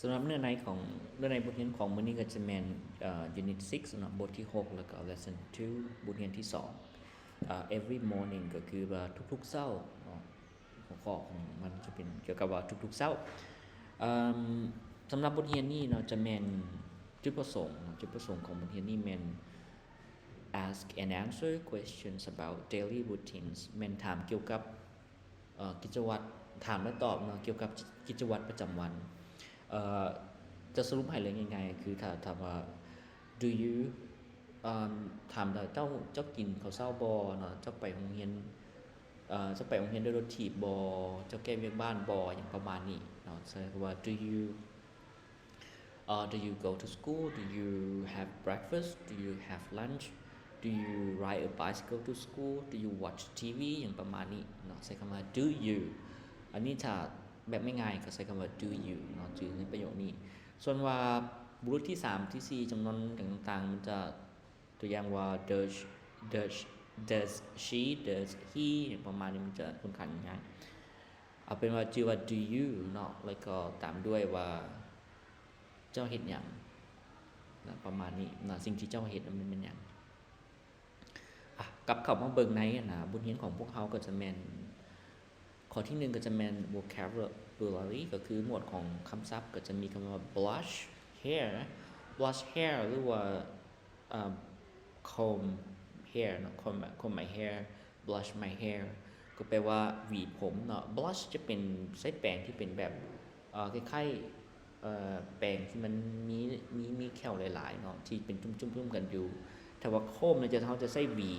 ສຳລັບເນື້ອໃນຂອງ ເນື້ອໃນບົດຮຽນຂອງມື້ນີ້ກໍຈະແມ່ນ ເອີ Unit six ເນາະ ບົດທີຫົກ ແລ້ວກໍ Lesson two ບົດຮຽນທີສອງ ເອີ Every morning ກໍຄືວ່າທຸກໆເຊົ້າເນາະ ຫົວຂໍ້ຂອງມັນຈະເປັນກ່ຽວກັບວ່າທຸກໆເຊົ້າ. ເອີ ສຳລັບບົດຮຽນນີ້ເນາະ ຈະແມ່ນຈຸດປະສົງເນາະ ຈຸດປະສົງຂອງບົດຮຽນນີ້ແມ່ນ Ask and answer questions about daily routines ແມ່ນຖາມກ່ຽວກັບ ເອີ ກິດຈະວັດ ຖາມແລະຕອບເນາະ ກ່ຽວກັບກິດຈະວັດປະຈຳວັນ. ເອີ ຈະສະຫຼຸບໃຫ້ເລີຍງ່າຍໆ ຄືຖ້າ ຖາມວ່າ Do you ເອີ ຖາມວ່າເຈົ້າ ເຈົ້າກິນເຂົ້າເຊົ້າບໍ່ເນາະ ເຈົ້າໄປໂຮງຮຽນ ເອີ ເຈົ້າໄປໂຮງຮຽນດ້ວຍລົດຖີບບໍ່ ເຈົ້າແກ້ວຽກບ້ານບໍ່ ຫຍັງປະມານນີ້ເນາະ ໃຊ້ຄຳວ່າ Do you ເອີ Do you go to school? Do you have breakfast? Do you have lunch? Do you ride a bicycle to school? Do you watch TV? ຫຍັງປະມານນີ້ເນາະ ໃຊ້ຄຳວ່າ Do you. ອັນນີ້ຖ້າແບບງ່າຍໆ ກໍໃຊ້ຄຳວ່າ Do you ເນາະ ຈື່ໃນປະໂຫຍກນີ້. ສ່ວນວ່າບຸລຸດທີສາມ ທີສີ່ ຈຳນວນຫຍັງຕ່າງໆ ມັນຈະ ຕົວຢ່າງວ່າ Does Does Does she? Does he? ຫຍັງປະມານນີ້ ມັນຈະຄ່ອນຂ້າງງ່າຍ. ເອົາເປັນວ່າຈື່ວ່າ Do you ເນາະ ແລ້ວກໍຕາມດ້ວຍວ່າ ເຈົ້າເຮັດຫຍັງນະ ປະມານນີ້ນະ ສິ່ງທີ່ເຈົ້າເຮັດນະ ມັນແມ່ນຫຍັງ. ອ່ະ ກັບເຂົ້າມາເບິ່ງໃນ ອັນນະ ບົດຮຽນຂອງພວກເຮົາ ກໍຈະແມ່ນ ຂໍ້ທີໜຶ່ງ ກໍຈະແມ່ນ vocabulary ກໍຄືໝວດຂອງຄຳສັບ ກໍຈະມີຄຳວ່າ brush hair brush hair ຫຼືວ່າ ເອີ comb hair ເນາະ comb comb my hair brush my hair ກໍແປວ່າຫວີຜົມເນາະ. Brush ຈະເປັນ ໃຊ້ແປງທີ່ເປັນແບບ ເອີ ຄ້າຍໆ ເອີ ແປງທີ່ມັນມີ ມີ ມີແຂ້ວຫຼາຍໆເນາະ ທີ່ເປັນຈຸ້ມໆກັນຢູ່. ຖ້າວ່າ comb ເນາະ ຈະ ເຮົາຈະໃຊ້ຫວີ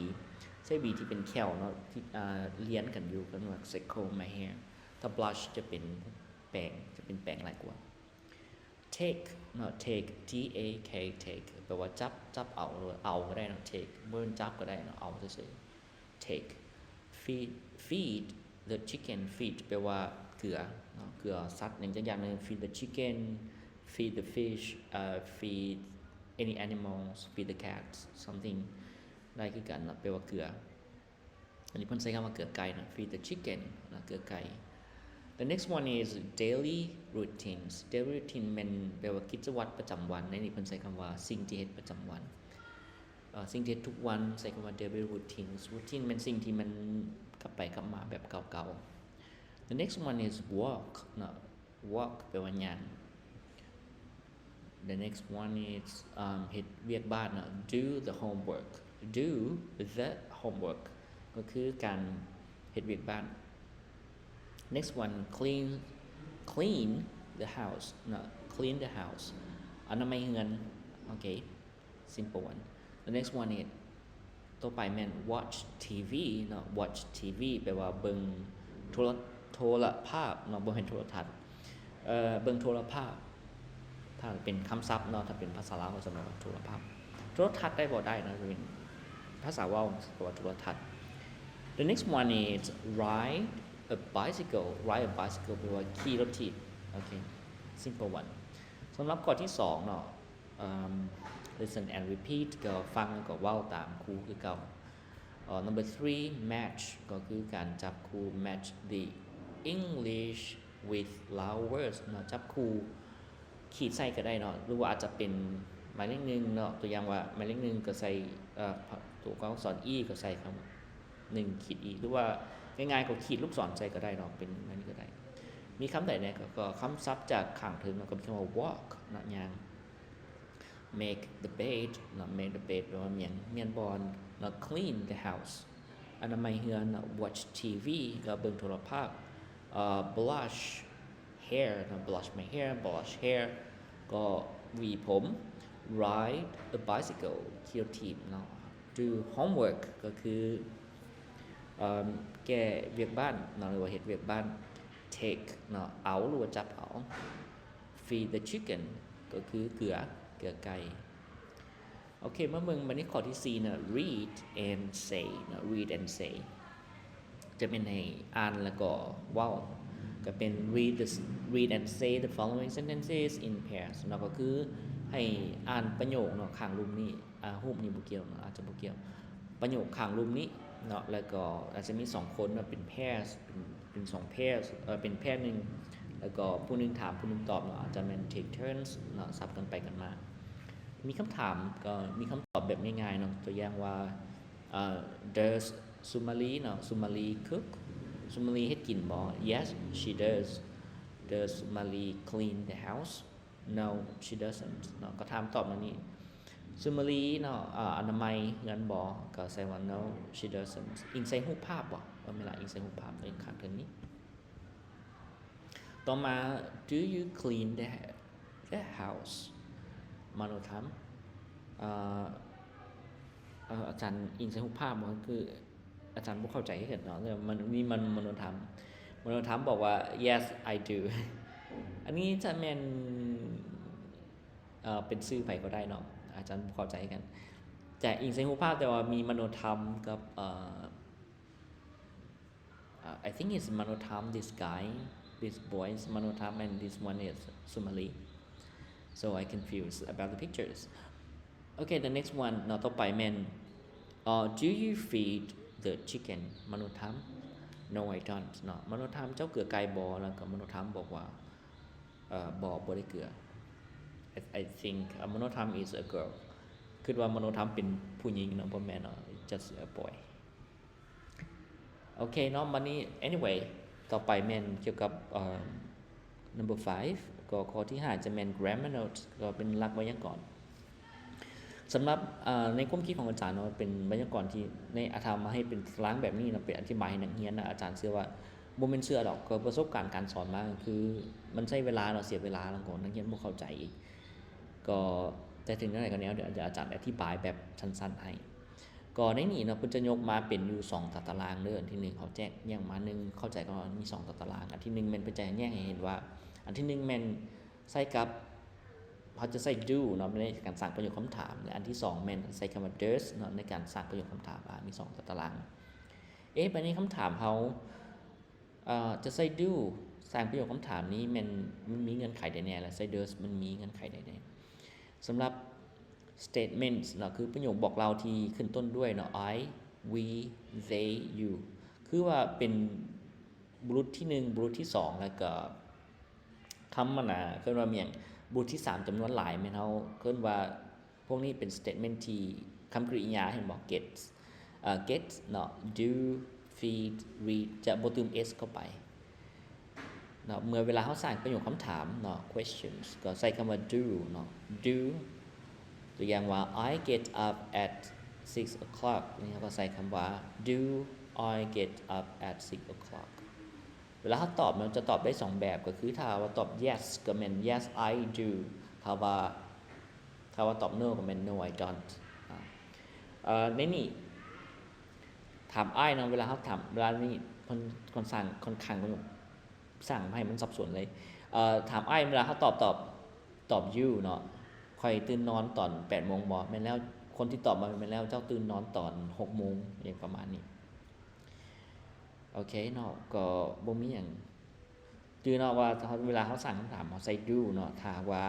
ໃຊ້ຫວີທີ່ເປັນແຂ້ວເນາະ ທີ່ ອ່າ ລຽນກັນຢູ່ ເອີ້ນວ່າ comb my hair. ຖ້າ brush ຈະເປັນແປງ ຈະເປັນແປງຫຼາຍກວ່າ. Take ເນາະ take T A K take ແປວ່າຈັບ ຈັບເອົາ ຫຼືວ່າເອົາກໍໄດ້ເນາະ take ບໍ່ແມ່ນຈັບກໍໄດ້ເນາະ ເອົາຊື່ໆ take. Feed feed the chicken feed ແປວ່າເກືອເນາະ ເກືອສັດຫຍັງຈັກຢ່າງໜຶ່ງ feed the chicken, feed the fish, uh, feed any animals, feed the cats, something ໄດ້ຄືກັນເນາະ ແປວ່າເກືອ. ອັນນີ້ເພິ່ນໃຊ້ຄຳວ່າເກືອໄກ່ເນາະ feed the chicken ເນາະ ເກືອໄກ່. The next one is daily routines. Daily routine ແມ່ນແປວ່າກິດຈະວັດປະຈຳວັນ. ໃນນີ້ເພິ່ນໃຊ້ຄຳວ່າສິ່ງທີ່ເຮັດປະຈຳວັນ ເອີ ສິ່ງທີ່ເຮັດທຸກວັນ ໃຊ້ຄຳວ່າ daily routines. Routine ແມ່ນສິ່ງທີ່ມັນກັບໄປກັບມາແບບເກົ່າໆ. The next one is walk ເນາະ walk ແປວ່າຍ່າງ. The next one is ເຮັດວຽກບ້ານເນາະ do the homework. Do the homework ກໍຄືການເຮັດວຽກບ້ານ. Next one clean clean the house ເນາະ clean the house ອະນາໄມເຮືອນ. ໂອເຄ simple one. The next one is ຕໍ່ໄປແມ່ນ watch TV ເນາະ watch TV ແປວ່າເບິ່ງໂທລະ ໂທລະພາບເນາະ ບໍ່ແມ່ນໂທລະທັດ ເອີ ເບິ່ງໂທລະພາບ. ຖ້າເປັນຄຳສັບເນາະ ຖ້າເປັນພາສາລາວເຂົາຈະເອີ້ນວ່າໂທລະພາບ. ໂທລະທັດໄດ້ບໍ່? ໄດ້ເນາະ ເປັນພາສາເວົ້າ ເອີ້ນວ່າໂທລະທັດ. The next one is ride a bicycle. Ride a bicycle ແປວ່າຂີ່ລົດຖີບ. ໂອເຄ simple one. ສຳລັບຂໍ້ທີສອງເນາະ ເອີ່ມ listen and repeat ກໍຟັງແລ້ວກໍເວົ້າຕາມຄູຄືເກົ່າ. ເອີ່ number three match ກໍຄືການຈັບຄູ່ match the English with Lao words ເນາະ ຈັບຄູ່ ຂີດໃສ່ກໍໄດ້ເນາະ ຫຼືວ່າອາດຈະເປັນໝາຍເລກໜຶ່ງເນາະ ຕົວຢ່າງວ່າໝາຍເລກໜຶ່ງກໍໃສ່ເອີ່ ຕົວອັກສອນ e ກໍໃສ່ຄຳ ໜຶ່ງຂີດ e ຫຼືວ່າງ່າຍໆກໍຂີດລູກສອນໃສ່ກໍໄດ້ເນາະ ເປັນອັນນີ້ກໍໄດ້. ມີຄຳໃດແດ່ ກໍ ກໍຄຳສັບຈາກຂ້າງເທິງເນາະ ກໍມີຄຳວ່າ walk ເນາະ ຍ່າງ. Make the bed ເນາະ make the bed ແປວ່າໝຽນ ໝຽນບ່ອນເນາະ clean the house ອະນາໄມເຮືອນເນາະ watch TV ກໍເບິ່ງໂທລະພາບ ເອີ່ brush hair ເນາະ brush my hair brush hair ກໍຫວີຜົມ ride a bicycle ຂີ່ລົດຖີບເນາະ do homework ກໍຄື ເອີ່ມ ແກ້ວຽກບ້ານເນາະ ຫຼືວ່າເຮັດວຽກບ້ານ take ເນາະ ເອົາ ຫຼືວ່າຈັບເອົາ feed the chicken ກໍຄືເກືອ ເກືອໄກ່. ໂອເຄ ມາເບິ່ງບັດນີ້ຂໍ້ທີສີ່ເນາະ read and say ເນາະ read and say ຈະແມ່ນໃຫ້ອ່ານແລ້ວກໍເວົ້າ ກໍເປັນ read the read and say the following sentences in pairs ເນາະ ກໍຄືໃຫ້ອ່ານປະໂຫຍກເນາະ ຂ້າງລຸ່ມນີ້ ອາ ຮູບນີ້ບໍ່ກ່ຽວເນາະ ອາດຈະບໍ່ກ່ຽວ ປະໂຫຍກຂ້າງລຸ່ມນີ້ເນາະ ແລ້ວກໍອາດຈະມີສອງຄົນເນາະ ເປັນ pairs ເປັນ ເປັນສອງ pairs ເອີ ເປັນ pair ໜຶ່ງ ແລ້ວກໍຜູ້ໜຶ່ງຖາມຜູ້ໜຶ່ງຕອບເນາະ ອາດຈະແມ່ນ take turns ເນາະ ສັບກັນໄປກັນມາ. ມີຄຳຖາມກໍມີຄຳຕອບແບບງ່າຍໆເນາະ ຕົວຢ່າງວ່າ ເອີ Does Sumali ເນາະ Sumali cook? Sumali ເຮັດກິນບໍ່? Yes, she does. Does Sumali clean the house? No, she doesn't ເນາະ ກໍຖາມຕອບແນວນີ້. Sumali ເນາະ ອາ ອະນາໄມເຮືອນບໍ່? ກໍໃສ່ວ່າ No, she doesn't. ອີງໃສ່ຮູບພາບບໍ່? ເອີ ແມ່ນລະ ອີງໃສ່ຮູບພາບ ເອີ ຂ້າງເທິງນີ້. ຕໍ່ມາ Do you clean the the house? ມະໂນທຳ ເອີ ເອີ ອາຈານອີງໃສ່ຮູບພາບບໍ່? ຄືອາຈານບໍ່ເຂົ້າໃຈຄືກັນເນາະ ແຕ່ວ່າມັນມີ ມັນ ມະໂນທຳ ມະໂນທຳບອກວ່າ Yes, I do. ອັນນີ້ຈະແມ່ນ ເອີ ເປັນຊື່ໃຜກໍໄດ້ເນາະ ອາຈານບໍ່ເຂົ້າໃຈຄືກັນ. ຈະອີງໃສ່ຮູບພາບ ແຕ່ວ່າມີມະໂນທຳກັບ ເອີ Uh, I think it's Manotam, this guy, this boy is Manotam, and this one is Sumali. So I confused about the pictures. Okay, the next one ເນາະ ຕໍ່ໄປແມ່ນ uh, Do you feed the chicken, Manotam? No, I don't ເນາະ. ມະໂນທຳ ເຈົ້າເກືອໄກ່ບໍ່? ແລ້ວກໍມະໂນທຳບອກວ່າ ເອີ ບໍ່ ບໍ່ໄດ້ເກືອ. I, I think, uh, Manotam is a girl. ຄິດວ່າມະໂນທຳເປັນຜູ້ຍິງເນາະ ບໍ່ແມ່ນເນາະ just a boy. ໂອເຄເນາະ ບັດນີ້ anyway ຕໍ່ໄປແມ່ນກ່ຽວກັບ ເອີ number five ກໍຂໍ້ທີຫ້າຈະແມ່ນ grammar notes ກໍເປັນຫຼັກໄວຍາກອນ. ສຳລັບ ເອີ ໃນຄວາມຄິດຂອງອາຈານເນາະ ເປັນໄວຍາກອນທີ່ໃນ ອາ ຖ້າມາໃຫ້ເປັນຕາລາງແບບນີ້ເນາະ ເປັນອະທິບາຍໃຫ້ນັກຮຽນນະ ອາຈານເຊື່ອວ່າ ບໍ່ແມ່ນເຊື່ອດອກ ກໍປະສົບການການສອນມາ ຄືມັນໃຊ້ເວລາເນາະ ເສຍເວລາ ແລ້ວກໍນັກຮຽນບໍ່ເຂົ້າໃຈອີກ. ກໍ ແຕ່ເຖິງແນວໃດກໍແນວ ດຽວອາຈານອະທິບາຍແບບສັ້ນໆໃຫ້. ກໍໃນນີ້ເນາະ ເພິ່ນຈະຍົກມາເປັນຢູ່ສອງຕາຕະລາງເດີ. ອັນທີໜຶ່ງ ເຮົາແຈກແຍກມາ ໜຶ່ງ ເຂົ້າໃຈກ່ອນວ່າມີສອງຕາຕະລາງ. ອັນທີໜຶ່ງແມ່ນເພິ່ນຈະແຍກໃຫ້ເຫັນວ່າ ອັນທີໜຶ່ງແມ່ນໃຊ້ກັບ ເຮົາຈະໃຊ້ do ເນາະ ໃນການສ້າງປະໂຫຍກຄຳຖາມ ແລະ ອັນທີສອງແມ່ນໃຊ້ຄຳວ່າ does ເນາະ ໃນການສ້າງປະໂຫຍກຄຳຖາມ. ອາ ມີສອງຕາຕະລາງ. ເອ ບັດນີ້ຄຳຖາມເຮົາ ເອີ ຈະໃຊ້ do ສ້າງປະໂຫຍກຄຳຖາມນີ້ແມ່ນມັນມີເງື່ອນໄຂໃດແດ່ ແລະ ໃຊ້ does ມັນມີເງື່ອນໄຂໃດແດ່? ສຳລັບ statements ເນາະ ຄືປະໂຫຍກບອກເລົ່າທີ່ຂຶ້ນຕົ້ນດ້ວຍເນາະ I, we, they, you ຄືວ່າເປັນບຸລຸດທີໜຶ່ງ ບຸລຸດທີສອງ ແລ້ວກໍຄຳມັນນະ ເອີ້ນວ່າມີຫຍັງ ບຸລຸດທີສາມຈຳນວນຫຼາຍ ແມ່ນເຮົາເອີ້ນວ່າ ພວກນີ້ເປັນ statement ທີ່ ຄຳກະລິຍາ ເຫັນບໍ່? gets ເອີ gets ເນາະ do, feed, read ຈະບໍ່ຕື່ມ s ເຂົ້າໄປເນາະ. ເມື່ອເວລາເຮົາສ້າງປະໂຫຍກຄຳຖາມເນາະ questions ກໍໃສ່ຄຳວ່າ do ເນາະ do ຕົວຢ່າງວ່າ I get up at six o'clock ນີ້ເຮົາກໍໃສ່ຄຳວ່າ do I get up at six o'clock. ເວລາເຮົາຕອບເນາະ ຈະຕອບໄດ້ສອງແບບ ກໍຄືຖ້າວ່າຕອບ yes ກໍແມ່ນ yes I do ຖ້າວ່າ ຖ້າວ່າຕອບ no ກໍແມ່ນ no I don't. ອາ ເອີ ໃນນີ້ຖາມອ້າຍເນາະ ເວລາເຮົາຖາມ ເວລານີ້ເພິ່ນ ເພິ່ນສ້າງ ຂ້ອນຂ້າງເພິ່ນສ້າງໃຫ້ມັນສັບສົນເລີຍ. ເອີ ຖາມອ້າຍ ເວລາເຮົາຕອບ ຕອບ ຕອບ you ເນາະ ຂ້ອຍຕື່ນນອນຕອນແປດໂມງບໍ່? ແມ່ນແລ້ວ ຄົນທີ່ຕອບມາ ແມ່ນແລ້ວ ເຈົ້າຕື່ນນອນຕອນຫົກໂມງ ຫຍັງປະມານນີ້. ໂອເຄເນາະ ກໍບໍ່ມີຫຍັງ. ຈື່ເນາະວ່າເວລາເຮົາສ້າງຄຳຖາມ ເຮົາໃສ່ do ເນາະ ຖ້າຫາກວ່າ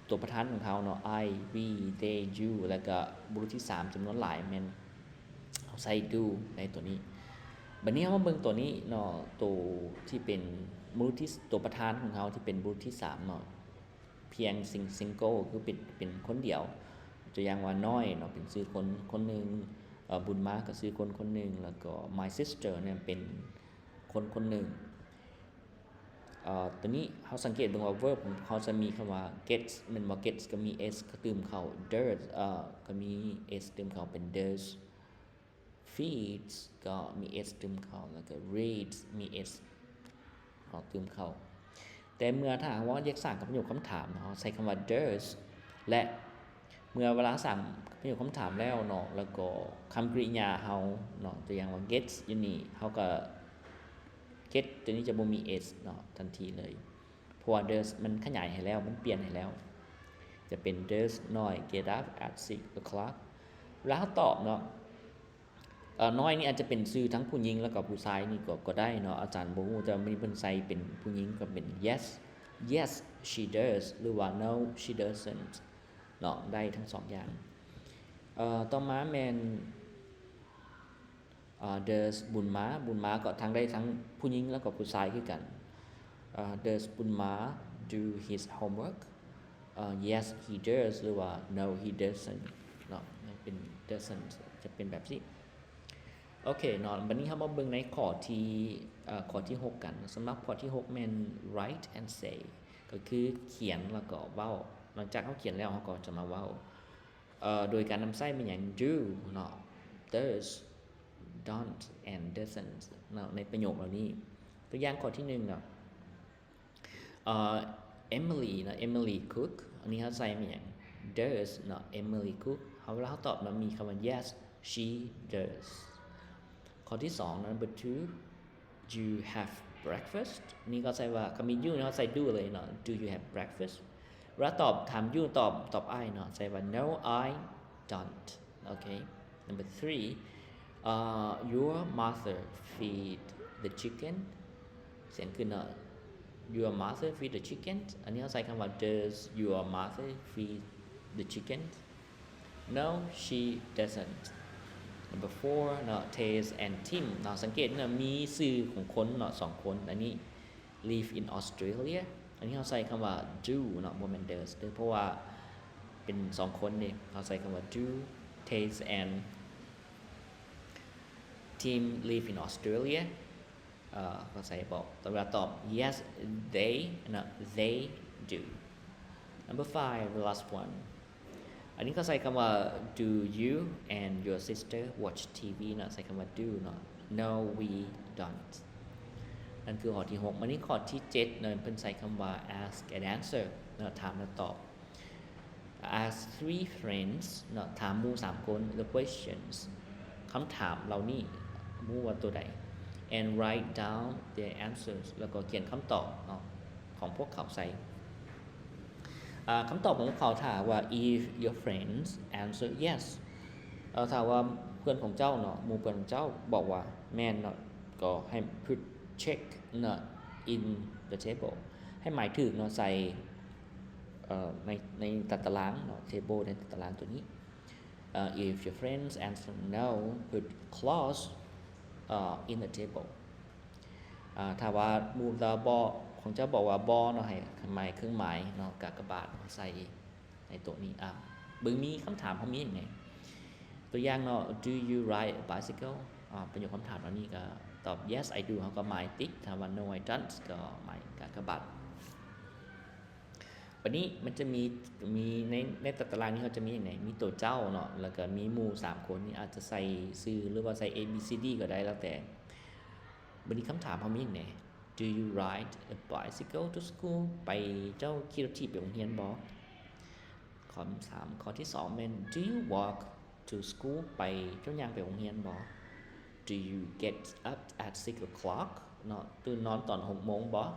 ຕົວປະທານຂອງເຮົາເນາະ I, we, they, you ແລ້ວກໍບຸລຸດທີສາມຈຳນວນຫຼາຍ ແມ່ນເຮົາໃສ່ do ໃນຕົວນີ້. ບັດນີ້ເຮົາມາເບິ່ງຕົວນີ້ເນາະ ຕົວທີ່ເປັນບຸລຸດທີ ຕົວປະທານຂອງເຮົາທີ່ເປັນບຸລຸດທີສາມເນາະ ພຽງ sing- single ຄືເປັນ ເປັນຄົນດຽວ. ຕົວຢ່າງວ່າ ນ້ອຍ ເນາະ ເປັນຊື່ຄົນຄົນໜຶ່ງ, ເອີ ບຸນມາ ກໍຊື່ຄົນຄົນໜຶ່ງ, ແລ້ວກໍ my sister ເນຍ ເປັນຄົນຄົນໜຶ່ງ. ເອີ ຕົວນີ້ເຮົາສັງເກດເບິ່ງວ່າ verb ເຮົາຈະມີຄຳວ່າ gets ແມ່ນບໍ່? gets ກໍມີ s ກໍຕື່ມເຂົ້າ, does ເອີ ກໍມີ s ຕື່ມເຂົ້າ ເປັນ does. feeds ກໍມີ s ຕື່ມເຂົ້າ ແລ້ວກໍ reads ມີ s ເຮົາຕື່ມເຂົ້າ. ແຕ່ເມື່ອຖ້າຫາກວ່າເຮົາຢາກສ້າງກັບປະໂຫຍກຄຳຖາມເນາະ ເຮົາໃຊ້ຄຳວ່າ does ແລະ ເມື່ອເວລາສ້າງປະໂຫຍກຄຳຖາມແລ້ວເນາະ ແລ້ວກໍຄຳກະລິຍາເຮົາເນາະ ຕົວຢ່າງວ່າ gets ຢູ່ນີ້ ເຮົາກໍ get ຕົວນີ້ຈະບໍ່ມີ s ເນາະ ທັນທີເລີຍ ເພາະວ່າ does ມັນຂະຫຍາຍໃຫ້ແລ້ວ ມັນປ່ຽນໃຫ້ແລ້ວ ຈະເປັນ does ນ້ອຍ get up at six o'clock. ເວລາເຮົາຕອບເນາະ ເອີ ນ້ອຍນີ້ອາດຈະເປັນຊື່ທັງຜູ້ຍິງ ແລ້ວກໍຜູ້ຊາຍນີ້ກໍ ກໍໄດ້ເນາະ ອາຈານບໍ່ຮູ້ ແຕ່ວ່າມື້ນີ້ເພິ່ນໃສ່ເປັນຜູ້ຍິງກໍເປັນ yes, yes she does ຫຼືວ່າ no she doesn't ເນາະ ໄດ້ທັງສອງຢ່າງ. ເອີ ຕໍ່ມາແມ່ນ ເອີ does ບຸນມາ ບຸນມາກໍທັງໄດ້ທັງຜູ້ຍິງ ແລ້ວກໍຜູ້ຊາຍຄືກັນ. ເອີ Does ບຸນມາ do his homework? ເອີ Yes, he does ຫຼືວ່າ No, he doesn't ເນາະ. ເປັນ doesn't ຈະເປັນແບບນີ້. ໂອເຄເນາະ, ບັດນີ້ເຮົາມາເບິ່ງໃນຂໍ້ທີ່ ເອີ ຂໍ້ທີຫົກກັນ. ສຳລັບຂໍ້ທີຫົກແມ່ນ write and say ກໍຄືຂຽນແລ້ວກໍເວົ້າ. ຫຼັງຈາກເຮົາຂຽນແລ້ວ ເຮົາກໍຈະມາເວົ້າ ເອີ ໂດຍການນຳໃຊ້ແມ່ນຫຍັງ? Do ເນາະ, does, don't and doesn't ເນາະ ໃນປະໂຫຍກເຫຼົ່ານີ້. ຕົວຢ່າງຂໍ້ທີໜຶ່ງເນາະ ເອີ Emily ເນາະ, Emily cook ອັນນີ້ເຮົາໃສ່ແມ່ນຫຍັງ? Does ເນາະ, Emily cook. ເຮົາ ເວລາເຮົາຕອບເນາະ ມີຄຳວ່າ Yes, she does. ຂໍ້ທີສອງເນາະ number two, You have breakfast? ນີ້ກໍໃສ່ວ່າ ຄຳມີ you ເນາະ ໃສ່ do ເລີຍເນາະ, Do you have breakfast? ເວລາຕອບ ຖາມ you ຕອບ ຕອບ I ເນາະ ໃສ່ວ່າ No, I don't. ໂອເຄ. Number three, ເອີ Your mother feed the chicken? ສຽງຂຶ້ນເນາະ, Your mother feed the chicken? ອັນນີ້ເຮົາໃສ່ຄຳວ່າ Does your mother feed the chicken? No, she doesn't. Number four ເນາະ Taze and Tim ເນາະ, ສັງເກດເນາະ ມີຊື່ຂອງຄົນເນາະ ສອງຄົນ. ອັນນີ້ live in Australia. ອັນນີ້ເຮົາໃສ່ຄຳວ່າ do ເນາະ ບໍ່ແມ່ນ does ເດີ້ ເພາະວ່າເປັນສອງຄົນເດ້. ເຮົາໃສ່ຄຳວ່າ Do Taze and Tim live in Australia? ເອີ ກໍໃສ່ບອກ ແຕ່ເວລາຕອບ Yes, they ເນາະ, they do. Number five, the last one. ອັນນີ້ກໍໃສ່ຄຳວ່າ Do you and your sister watch TV? ເນາະ, ໃສ່ຄຳວ່າ do ເນາະ, No, we don't. ນັ້ນຄືຂໍ້ທີຫົກ. ມານີ້ຂໍ້ທີເຈັດເນາະ, ເພິ່ນໃຊ້ຄຳວ່າ Ask and answer ເນາະ, ຖາມແລະຕອບ. Ask three friends ເນາະ, ຖາມໝູ່ສາມຄົນ the questions ຄຳຖາມເຫຼົ່ານີ້, ໝູ່ວ່າຕົວໃດ and write down their answers ແລ້ວກໍຂຽນຄຳຕອບເນາະ ຂອງພວກເຂົາໃສ່. ອາ ຄຳຕອບຂອງພວກເຂົາ ຖ້າວ່າ if your friends answer yes ເອີ ຖ້າວ່າເພື່ອນຂອງເຈົ້າເນາະ ໝູ່ເພື່ອນຂອງເຈົ້າບອກວ່າແມ່ນເນາະ ກໍໃຫ້ put check ເນາະ in the table ໃຫ້ໝາຍຖືກເນາະ ໃສ່ ເອີ ໃນ ໃນຕາຕະລາງເນາະ table ໃນຕາຕະລາງຕົວນີ້. ເອີ if your friends answer no, put cross, ເອີ in the table. ອາ ຖ້າວ່າໝູ່ເຈົ້າບໍ່ ຂອງເຈົ້າບອກວ່າບໍ່ເນາະ ໃຫ້ໝາຍເຄື່ອງໝາຍເນາະ ກາກະບາດມາໃສ່ໃນໂຕະນີ້. ອາ ເບິ່ງມີຄຳຖາມເຮົາມີຫຍັງແດ່ ຕົວຢ່າງເນາະ Do you ride a bicycle? ອາ ປະໂຫຍກຄຳຖາມເຫຼົ່ານີ້ກໍຕອບ Yes, I do ເຮົາກໍໝາຍຕິກ, ຖ້າວ່າ No, I don't ກໍໝາຍກາກະບາດ. ບັດນີ້ມັນຈະມີ ມີໃນ ໃນຕາຕະລາງນີ້ເຮົາຈະມີຫຍັງແດ່? ມີໂຕເຈົ້າເນາະ ແລ້ວກໍມີໝູ່ສາມຄົນນີ້ ອາດຈະໃສ່ຊື່ ຫຼືວ່າໃສ່ A B C D ກໍໄດ້ ແລ້ວແຕ່. ບັດນີ້ຄຳຖາມເຮົາມີຫຍັງແດ່? Do you ride a bicycle to school? ໄປ ເຈົ້າຂີ່ລົດຖີບໄປໂຮງຮຽນບໍ່? ຄຳຖາມຂໍ້ທີສອງແມ່ນ Do you walk to school? ໄປ ເຈົ້າຍ່າງໄປໂຮງຮຽນບໍ່? Do you get up at six o'clock? ເນາະ ຕື່ນນອນຕອນຫົກໂມງບໍ່?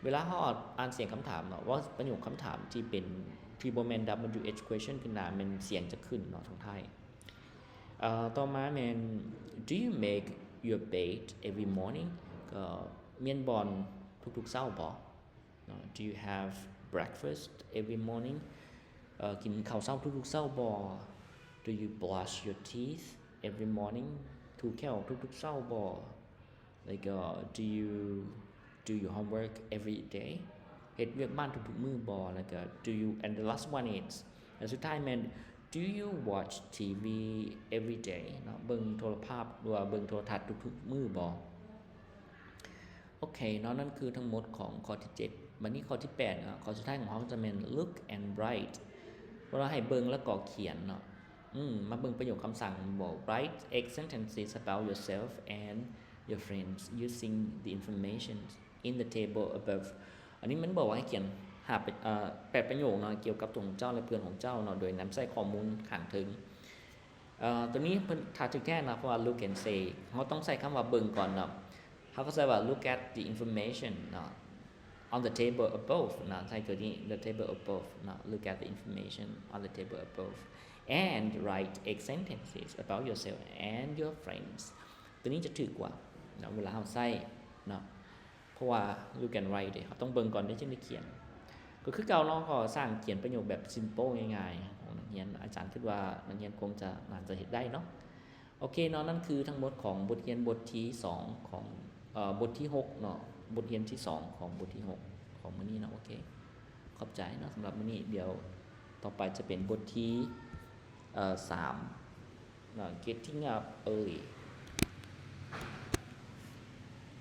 ເວລາເຮົາອ່ານສຽງຄຳຖາມເນາະ ເວົ້າປະໂຫຍກຄຳຖາມທີ່ເປັນ ທີ່ບໍ່ແມ່ນ W H question ຂຶ້ນໜ້າ ແມ່ນສຽງຈະຂຶ້ນເນາະ ທາງທ້າຍ. ເອີ ຕໍ່ມາແມ່ນ Do you make your bed every morning? ກໍມ້ຽນບ່ອນທຸກໆເຊົ້າບໍ່? ເນາະ Do you have breakfast every morning? ເອີ ກິນເຂົ້າເຊົ້າທຸກໆເຊົ້າບໍ່? Do you brush your teeth every morning? ຖູແຂ້ວທຸກໆເຊົ້າບໍ່? ແລ້ວກໍ Do you do your homework every day? ເຮັດວຽກບ້ານທຸກໆມື້ບໍ່? ແລ້ວກໍ Do you and the last one is ແລະ ສຸດທ້າຍແມ່ນ Do you watch TV every day? ເນາະ ເບິ່ງໂທລະພາບ ຫຼືວ່າເບິ່ງໂທລະທັດທຸກໆມື້ບໍ່? ໂອເຄເນາະ ນັ້ນຄືທັງໝົດຂອງຂໍ້ທີເຈັດ. ບັດນີ້ຂໍ້ທີແປດເນາະ ຂໍ້ສຸດທ້າຍຂອງເຮົາຈະແມ່ນ Look and write ເວລາໃຫ້ເບິ່ງແລ້ວກໍຂຽນເນາະ. ອືມ ມາເບິ່ງປະໂຫຍກຄຳສັ່ງບອກ Write eight sentences about yourself and your friends using the information in the table above. ອັນນີ້ມັນບອກວ່າໃຫ້ຂຽນຫ້າ ເອີ ແປດປະໂຫຍກເນາະ ກ່ຽວກັບຕົວຂອງເຈົ້າ ແລະ ເພື່ອນຂອງເຈົ້າເນາະ ໂດຍນຳໃຊ້ຂໍ້ມູນຂ້າງເທິງ. ເອີ ຕົວນີ້ເພິ່ນ ຖ້າຖືກແທ້ເນາະ ເພາະວ່າ look and say ເຮົາຕ້ອງໃຊ້ຄຳວ່າເບິ່ງກ່ອນເນາະ. ເຮົາກໍໃຊ້ວ່າ look at the information ເນາະ on the table above ເນາະ ໃຊ້ຕົວນີ້ the table above ເນາະ look at the information on the table above and write eight sentences about yourself and your friends. ຕົວນີ້ຈະຖືກກວ່າເນາະ ເວລາເຮົາໃຊ້ເນາະ. ເພາະວ່າ look and write ເດ້ ເຮົາຕ້ອງເບິ່ງກ່ອນເດ້ ຈຶ່ງໄດ້ຂຽນ. ກໍຄືເກົ່າເນາະ ເຮົາສ້າງຂຽນປະໂຫຍກແບບ simple ງ່າຍໆ ຂອງນັກຮຽນ. ອາຈານຄິດວ່ານັກຮຽນຄົງຈະ ໜ້າຈະເຮັດໄດ້ເນາະ. ໂອເຄເນາະ ນັ້ນຄືທັງໝົດຂອງບົດຮຽນບົດທີສອງຂອງ ເອີ ບົດທີຫົກເນາະ ບົດຮຽນທີສອງຂອງບົດທີຫົກຂອງມື້ນີ້ເນາະ. ໂອເຄ ຂອບໃຈເນາະສຳລັບມື້ນີ້. ດຽວຕໍ່ໄປຈະເປັນບົດທີ ເອີ ສາມເນາະ Getting Up Early.